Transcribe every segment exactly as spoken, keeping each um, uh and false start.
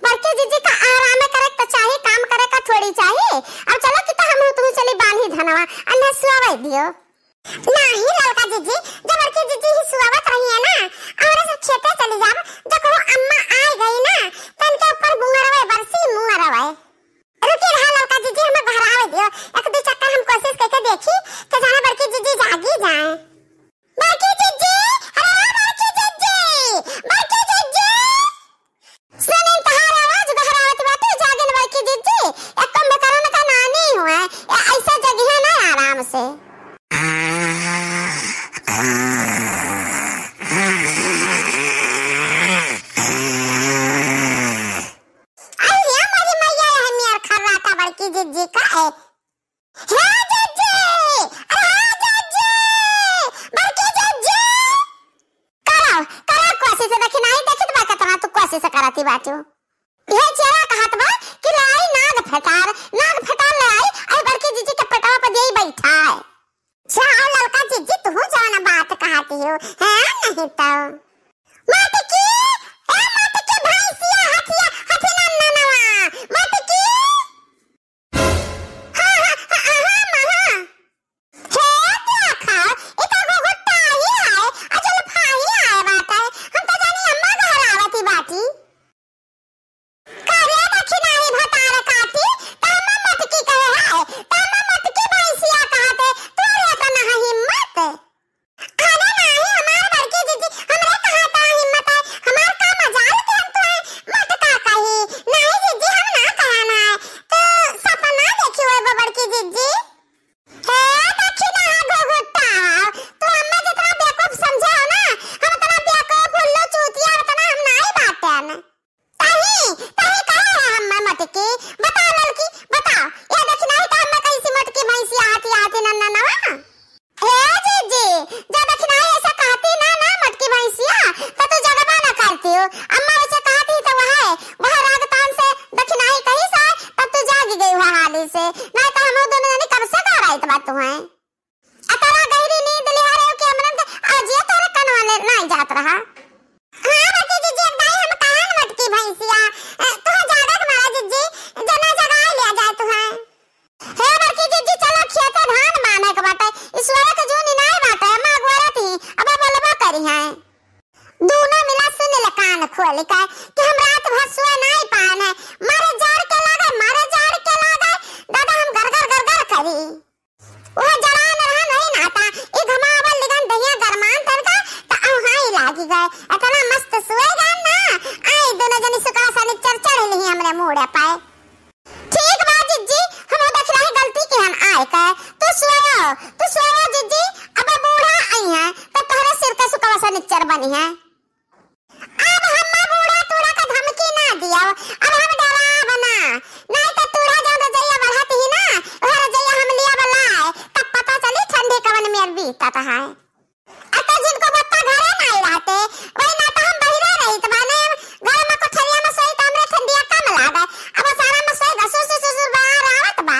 बड़की जिज्जी का आराम करे के तो चाही, काम करे का थोड़ी चाही। अब चलो कि तो हम तू चली बांधी धनवा, अन्हे सुआवे दियो। नाही ललका जिज्जी, जब बड़की जिज्जी ही सुआवत रही है ना, हमरे सब खेते चली जाब, जब कहूँ अम्मा आ गई ना, तो इनके ऊपर मुंगरवे बरसी, मुंगरवे। रुकी रहा ललका जिज्जी, हमें घर आवे दियो, एक दो चक्कर हम कोशिश करके देखी कि जाने बड़की जिज्जी जागी जाए। बड़की जिज्जी, अरे ओ बड़की जिज्जी, बड़की जिज्जी। सुनिन तहार आवाज गहरावत बाटे, जागिन बड़की जिज्जी, एक कुंभकर्ण का नानी हुए, ए-, ऐसा जगिहे ना आराम से। अरे मोरी मैया, यह मेर खर्राटा बड़की जिज्जी का है। हे जिज्जी, अरे हे जिज्जी, बड़की जिज्जी। करो, करो कोशिश, देखी नाही, देखी तो बा केतना तू कोशिश करती बाटू। ये चेला कहत बा कि लाई नाग फटार, नाग फटार लाई, आई बड़की जिज्जी के पेटवा पर देई बैठा है। जाओ ललका जिज्जी, तू जौन बात कहती हो, है नहीं तो। मटकी, ए मटकी भैंसिया, हथिया, हथी नन्ननवा, मटकी। हाँ, हाँ, हाँ, हाँ, हाँ, हाँ। हे देखा, ई तो घुघुट्टा ही आए, आ जुल्फा ही आए बाटे। हम तो जानी अम्मा घर आवती बाटी। करे दखिनाही भतार काटी, त अम्मा मटकी कहे है, त अम्मा मटकी भैंसिया कहते, तोरे तो ना हिम्मत। अरे नाही, हमार बड़की जिज्जी, हमरे कहाँ का हिम्मत है? हमार का मजाल के हम तुहे मटका कही? नाही जिज्जी, हम ना कहन है। तू सपना देखी होइबो बड़की जिज्जी। हे दखिना घुघुट्टा, तू हमें जितना बेवकूफ समझे हो ना, हम उतना बेवकूफ, उल्लू, चूतिया, उतना हम नाही बाटेन। तही, तही कहे है हम्मे मटकी? बताओ ललकी, बताओ। ये दखिनाही तो हम्मे कही सी मटकी भैंसिया हाथी हाथी नन्ना नवा। हे जीजी, जब दखिनाही ऐसा कहती ना, ना मटकी भैंसिया, तो तू जगबा ना करती हो। अम्मा वैसे कहती तो वह, वह राग तान से दखिनाही कही सा, तब तू जागी गई हुआ हाली से। नहीं तो हम दोनों जनी कब से गौराइत बा तुहें। अतरा गहरी नींद लिहा रहे हो कि हमरन के आजिया तोहरे कनवा ले नाई जात रहा। हाँ, बड़की जीजी, एक दाई हम कहेन मटकी भैंसिया, अ, तुहे जागे के मारा जीजी, जना जगाए लिया जाए तुहे। हे बड़की जीजी, चलो खेते धान बाने के बाटे, ईश्वर के जून इनाय बाटे, माँ गोरत ही, अब बोलबो करी हैं। दूनो मिला सुन ले कान खोल के कि हम रात भर सोए नाई पाएन है, मारे जाड़ के लागे, मारे जाड़ के लागे, दादा हम गरगर गरगर करी। वो जवान रहन है ना ता, ई घमावल लिगन दहिया गरमान तनका, ता अउहाई लागी गए। इतना मस्त सोए गए ना, आई दोनों जनी सुकवा सनिचर चढ़ लिही हमरे मूड़े पे। ठीक बा जिज्जी, हम देख रहे गलती के हम आए का। तू सोयो, तू सोयो जिज्जी, अब बूढ़ा आई हैं, तो तोहरे सिर का सुकवा सनिचर बनी है। अब हम्मा बूढ़ा तूढ़ा का धमकी ना दियो, अब हम डराब ना, नाई तो तूढ़ा जौन रजइया बढ़त ही ना, वह रजइया हम लिया बलाए, तब पता चली ठंडी कवन मेर बीतत है। अब तो जिनको बप्पा घरे नाई रहते, वही ना तो हम बहिरे रहित बाने, घर में कोठरिया में सोई तो हमरे ठंडिया कम लागे, अब सारा में सोई ससुर से ससुर बाहर आवत बा।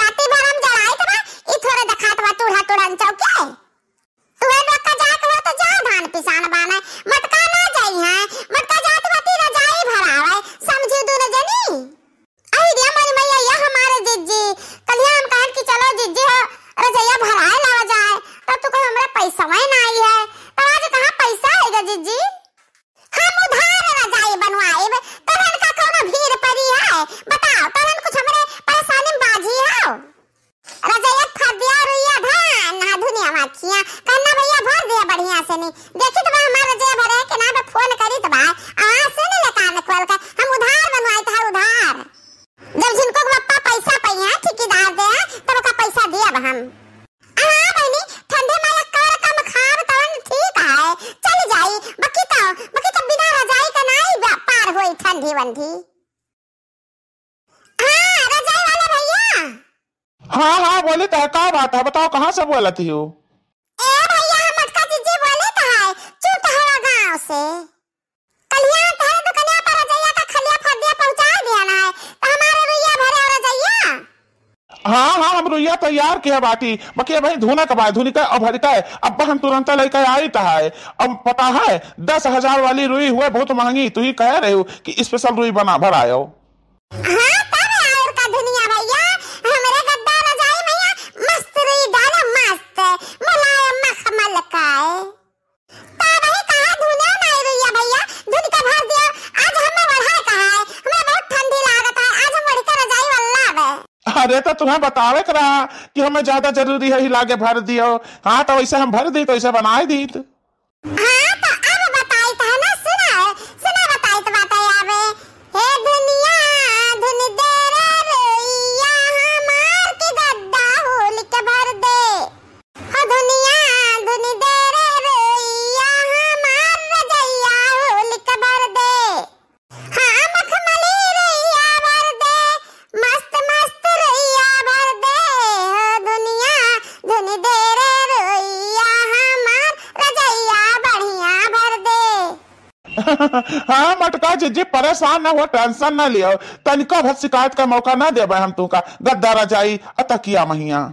राती भर हम जराइत बा, ई थोड़े देखात बा तूढ़ा तूढ़न चौके। तुहे लोग का जाए के हो तो जा धान पिसान बाने, मटका ना जाई है, मटका जात बाटी रजाई भरावे, समझू दुनो जनी। अहि रे मोरी मैया, या हमारे जिज्जी, कलिया हम कहन कि चलो जिज्जी हो, रजइया भराए लावा जाए, तब तू कहो हमरा पैसा ना आई है, तब आज कहाँ पैसा आएगा जिज्जी? हम उधार रजाई बनवाइब, तोहन का कौनो भीड़ पड़ी है? बताओ, तोहन कुछ हमरे परेशानी में बाझी हो? रजइया फर दिया रुइया धान, नहा धुनिया माखिया, कहना भैया भर दिया बढ़िया से नहीं। देखी तो बा हमार रजइया भरे के ना बा फोन करी तो बा, आवाज सुन ले कान खोल के, हम उधार बनवाई था उधार। जब जिनको बप्पा पैसा पइहे, ठेकेदार दे, तब का पैसा दियब हम। हाँ बहिनी, ठंडी में एक कवर कम खाब तवन ठीक है, चल जाई। बाकी तो, बाकी तो बिना रजाई के नाई बा-, पार होई ठंडी वंडी। हाँ, रजाई वाला भैया। हाँ, हाँ, बोली तो है, का बात है? बताओ, कहाँ से बोलत ही हो? ए भैया, हम मटका जीजी बोले तो है, चूतहवा गाँव से। कलिया तहरे दुकनिया पर रजइया का खलिया फद्दिया पहुँचा दिया ना है, तो हमारे रुइया भरे और रजइया। हाँ, हाँ, हम रुइया तैयार किहे बाटी, बाकी अबहीं धुनक बाय, धुनिके अउर भरिके, अब हम तुरंत लइके आइत है। अब पता है, दस हजार वाली रुई हुए बहुत महँगी, तुहीं कहे रह्यो कि special रुई बना भरायो। हाँ, तब और का धुनिया भइया, हमरे गद्दा रजाई मइहाँ मस्त रुई डाले, मस्त, मुलायम मखमल का है। तब वही कहा धुने नाई रुइया भइया, धुनिके भर दियो, आज हमें ओढ़ाए कहा है, हमें बहुत ठंडी लागत है, आज हम ओढ़िके रजाई वल्लाबे। अरे तो तुम्हें बतावे के रहा कि हमें ज्यादा जरूरी है, हिलाके भर दियो। हाँ, तो वैसे हम भर दी, तो वैसे बनाए दीत। हाँ, तो अब बताइत है ना, सुना, सुना बताइत बाटे आवे। हे धुनिया, धुन दे रे रुइया हमार के गद्दा होलिके भर दे। हो धुनिया, धुन दे रे रुइया हमार रजइया होलिके भर दे। हाँ, मखमली रुइया भर दे, मस्त मस्त रुइया भर दे, हो धुनिया, धुन दे रे रुइया हमार रजइया बढ़िया भर दे। हाँ, मटका जिज्जी, परेशान ना हो, tension ना लियो, तनिको भर शिकायत का मौका ना देबे हम तुहका, गद्दा रजाई अ तकिया मइहाँ।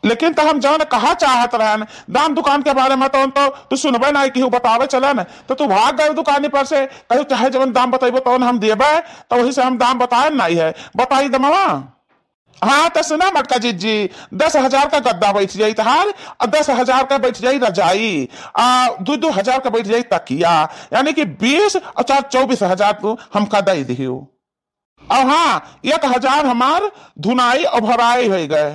लेकिन त हम जौन कहा चाहत रहन, दाम दुकान के बारे में, तौन तो तू सुनबे नाई, केहू बतावे चले न, तो तू भाग गए दुकानी पर से, कहू चाहे जवन दाम बतैबो तौन हम देबे, तो वही से हम दाम बताए नाई है, बताई दमवा। हाँ, तो सुना मटका जिज्जी, दस हजार का गद्दा बैठ जाई तहार, और दस हजार का बैठ जाई रजाई, आ दो दो हजार का बैठ जाई तकिया, यानी कि बीस और चार चौबीस हजार तू हमका दे दियो। और हाँ, एक हजार हमार धुनाई और भराई होइ गए।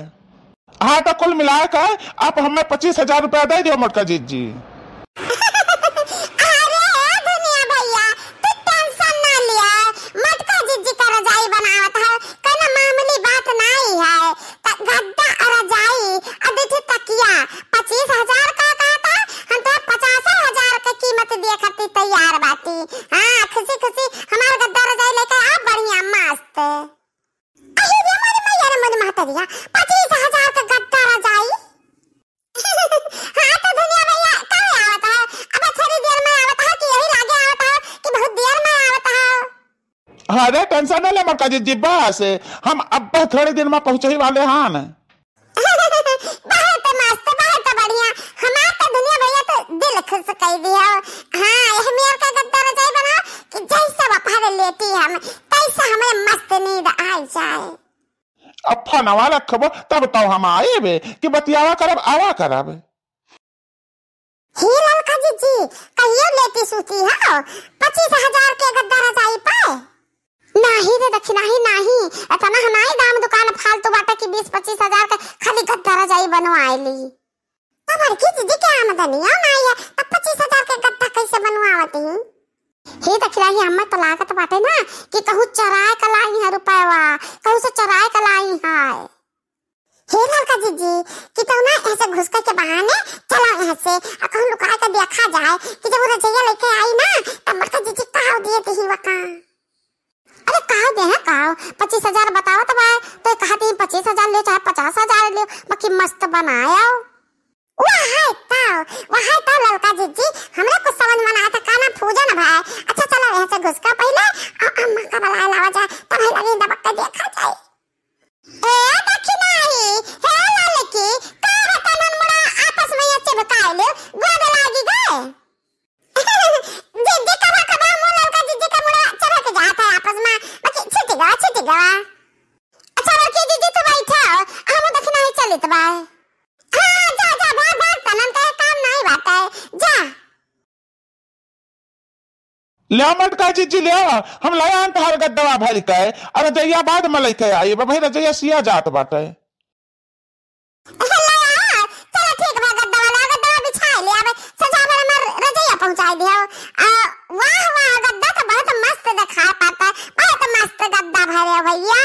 हाँ, तो कुल मिलाए के आप हमें पच्चीस हजार रुपया दे दियो मोटका जीजी। अरे ए धुनिया भइया, तू tension ना लिया, मोटका जीजी का रजाई बनावत है, कौनो मामूली बात नहीं है। त गद्दा और रजाई और दू ठे तकिया, पच्चीस हजार का कहता, हम तो पचास हजार के कीमत दिए खातिर तैयार बाटी। हाँ, खुशी खुशी हमार गद्दा रजाई लेके आ, बढ़िया मस्त। अरे रे मोरी मैया रे मोरी महतरिया, पच्चीस हजार के गद्दा रजाई। हाँ तो धुनिया भइया, कब आवत है? अबे थोड़ी देर में आवत है कि यही लागे आवत है कि बहुत देर में आवत है? अरे tension ना ले मोटका जीजी, बस हम अब थोड़ी देर में पहुँचे वाले हन। बहुत मस्त, बहुत बढ़िया। हमार तो धुनिया भइया तो दिल खुश कर दिया। हाँ, यह मेर का गद्दा रजाई बनाओ कि जैसे बापा रे लेटी हम, तैसे हमें मस्त नींद आ जाए। अब फोनवा रखबो तब तो हम आएबे कि बतियावा करब, आवा करब। हे ललका जीजी, कहियो लेटी सूती हो, पच्चीस हजार के गद्दा रजाई पाए? नाही रे दखिनाही नाही, इतना हमारी दाम दुकान फालतू बाटे कि बीस पच्चीस हजार के खाली गद्दा रजाई बनवाए ली। तो बड़की जीजी के आमदनिया नाही है, तब पच्चीस हजार के गद्दा कैसे बनवावती? हे दखिनाही, हमें तो लागत बाटे ना कि कहूँ चराए का लाई है रुपयवा, कहूँ से चराए का लाई है। हे ललका जीजी, कि तो ना ऐसे घुसके के बहाने चलो यहाँ से, आ कहूँ लुका के देखा जाए कि जब वो रजैया लेके आई ना, तब मोटका जीजी कहा दिए ती ही वका। अरे कहा दे है कहा, पच्चीस हजार बतावत बा, तो कहा दी पच्चीस हजार लियो चाहे पचास हजार लियो, बाकी मस्त बनायो। वाह है ताव, वाह है ताव ललका जीजी, हमरा कुछ समझ में ना आता, काना फूजन भाई। अच्छा चलो यहाँ से घुसका पहले, आ अम्मा का बुलाए लावा जाए, तब लगी दबक के देखा जाए। ए दखिनाही, हे ललकी, का है तनन मुड़ा आपस में ये चिपकाए ले, गोद लागी गए। जीजी कबा कबा मुँह ललका जीजी का मुड़ा चबक जात है आपस में, बाकी छिटी गवा, छिटी गवा। अच्छा बड़की जीजी तू बैठा हो, हम दखिनाही चलित बा। हाँ, जा, जा, भाग, भाग, तनन का काम नहीं बात है, जा। ले मोटका जीजी ले, हम ले आन तहार गद्दवा भर के, अरे रजैया बाद में लेके आई, भाई रजैया सिया जात बाटे। ले आ, चलो ठीक बा, गद्दवा ले, गद्दवा बिछाए ले, अब सजा भर में रजैया पहुँचाए दियो। आ, वाह, वाह, गद्दा तो बहुत मस्त दिखाई पड़ता है, बहुत मस्त गद्दा भरे हो भइया।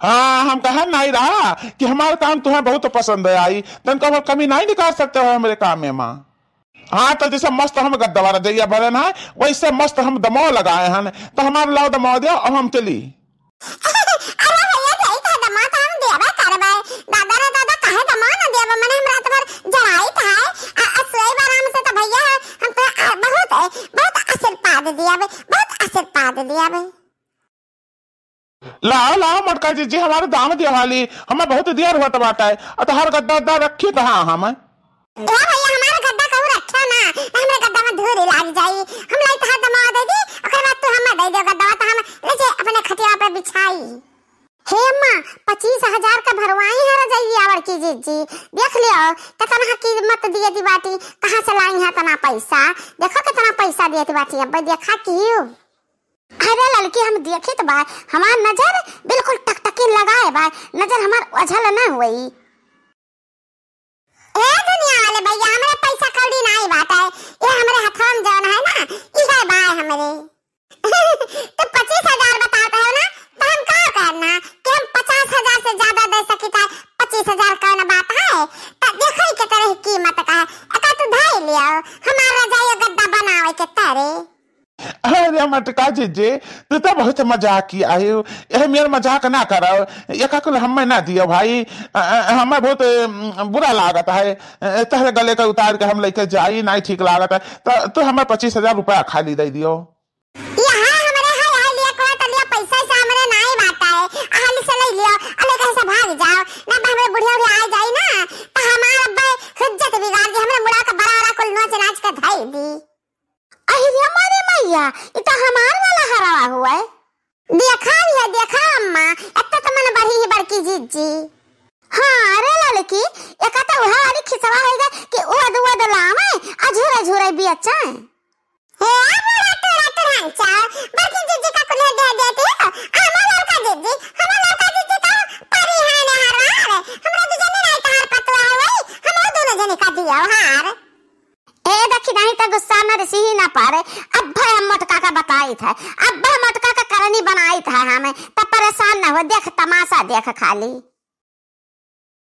हाँ, हम कहा नहीं रहा कि हमार काम तुम्हें बहुत पसंद आई, तन को कमी नहीं निकाल सकते हो हमरे काम में माँ। हाँ, तो जैसे मस्त हम गद्दवा रजैया भरन है, वैसे मस्त हम दमो लगाए हन, तो हमार लाओ दमो दियो और हम चली। अरे भइया, जाई तो दमो तो हम देबे करबे। दादा रे दादा, काहे दमो न देबे? मने हम रात भर जराई था, आ, आ सोई आराम से तो भइया है, हम तो, आ, बहुत, बहुत आशीर्वाद दिया बे, बहुत आशीर्वाद दिया बे। लाओ, लाओ मोटका जीजी, हमारे दाम दिया हाली, हमें बहुत देर होत बाटे। अ तोहार गद्दा, गद्दा रखी कहाँ हम? ए भैया, हमार गद्दा कहूँ रखा ना, ना हमरे गद्दा में धूल लाग जाई। हम लाई तोहार दमा दे दी, ओकर बाद तू हमें दे दे गद्दा, तो हम ले जे अपने खटिया पे बिछाई। हे अम्मा, पच्चीस हजार का भरवाई है रजइया बड़की जीजी। देख लियो, कितना कीमत दिए दी बाटी, कहाँ से लाई है इतना पैसा। देखो कितना पैसा दिए दी बाटी, अब देखा कियो। अरे ललकी, हम देखित बा, हमार नजर बिल्कुल टकटकी लगाए बा, नजर हमार ओझल ना होई। ए दुनिया वाले भैया, हमरे पैसा कौड़ी नाई बाटे, ये हमरे हथवा में जौन है ना, इहे बा हमरे। तो पच्चीस हजार बताते हो ना, तो हम का करना कि हम पचास हजार से ज्यादा दे सकी का? पच्चीस हजार कौन बात है? तो देखो ही के तरह कीमत का है, एका तू धाई लियो, हमार रजाई गद्दा बनावे के तरे। अरे मटका जीजी, तू तो बहुत मजाक किया है। यह मेर मजाक ना करो, ये का कुल हमें ना दियो भाई। अ, अ, हमें बहुत, अम, बुरा लागत है। अ, तहरे गले का उतार के हम लेके जाई, नहीं ठीक लागत है। तो तू हमें पच्चीस हजार रुपया खाली दे दियो। ये है हमरे, है, है, लिया कोट लिया, पैसा से हमरे नहीं बाटा है। हाली से ले लियो, अले कहीं से भाग जाओ। ना तो हमरे बुढ़िया उढ़िया आ जाई ना, तो हमार अब्बे हुज्जत बिगाड़ दी, हमरे मुड़ा के बड़ा बड़ा कुल नोच नाच के धई दी। अहि रे मोरे मैया, ई त हमार वाला हरवा हुआ है। देखा भैया, देखा अम्मा, एत्ता त मन बढ़ी ही बड़की जीजी। हाँ रे ललकी, एका त उहे वाली खिसवा है गे कि उद उद लावे, आ झूरे झूरे बेचे। हे बूढ़ा टूरा टुरंचा, बड़की जीजी का कुल्हे दे देती हो। हमर लड़का जीजी, हमर लड़का जीजी का परी है ने हरवा रे। हमरा दूजने नहीं तहार पतवा है वही, हम दोनों जने का दियो हार। ए देखी, नहीं तो गुस्सा में रिसी ही ना पारे। अब्बे हम मोटका का बताइत है, अब्बे मोटका का करनी बनाइत है हमें, तब परेशान ना हो, देख तमाशा देख खाली।